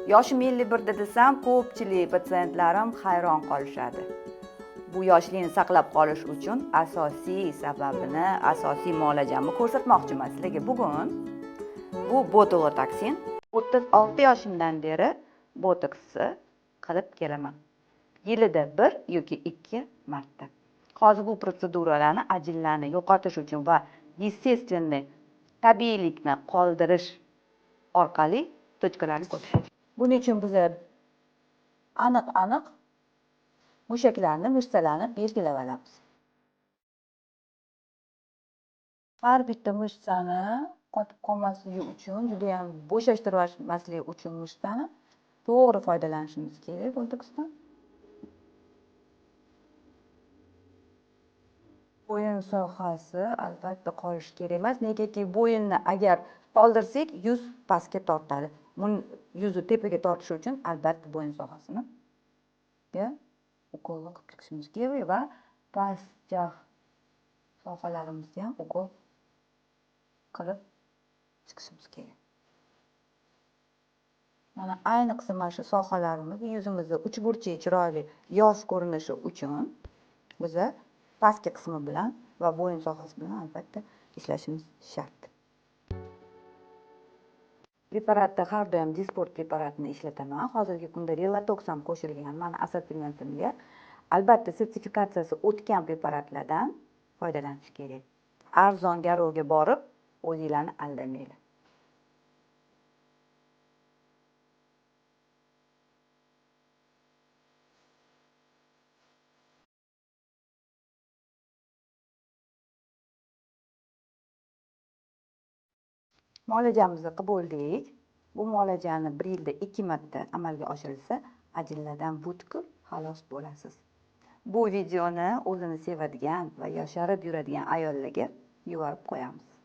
Yoshim 51da desam, ko'pchilik patsientlarim hayron qolishadi. Bu yoshlikni saqlab qolish uchun asosiy sababini, asosiy muolajamni ko'rsatmoqchiman sizlarga bugun. Bu botulotoksin. 36 yoshimdan beri botoksni qilib kelaman. Yilida 1 yoki 2 marta. Hozir bu protseduralarni ajinlarni yo'qotish uchun va естественный tabiiylikni qoldirish orqali tochkalarni ko'tarish. Buning uchun biz aniq-aniq mushaklarni, mышцаlarni belgilab olamiz. Har bitta mышцani qotib qolmasligi uchun, juda ham bo'shashtirmasligi uchun mышцani to'g'ri foydalanishimiz kerak botoksdan. Bo'yin sohasi albatta qolishi kerak emas. Negaki bo'yinni agar qoldirsak, yuz pastga tortadi. Buni yuzni tepaga tortish uchun albatta bo'yin sohasini ukol qilib chiqishimiz kerak va past jag' sohalarimizga ham ukol qilib chiqishimiz kerak. Mana ayniqsa mana shu sohalarimiz yuzimizni uchburchak chiroyli yosh ko'rinishi uchun biza pastki qismi bilan va bo'yin sohasi bilan albatta ishlashimiz shart. Preparatda har doim Dysport preparatini ishlataman. Hozirgi kunda Relatox ham qo'shilgan mani assortimentimga. Albatta sertifikatsiyasi o'tgan preparatlardan foydalanish kerak. Arzon garovga borib o'zinglarni aldamanglar. Muolajamizni qilib bo'ldik. Bu muolajani 1 yilda 2 marta amalga oshirilsa, ajinlardan butkul xalos bo'lasiz. Bu videoni o'zini sevadigan va yosharib yuradigan ayollarga yuborib qo'yamiz.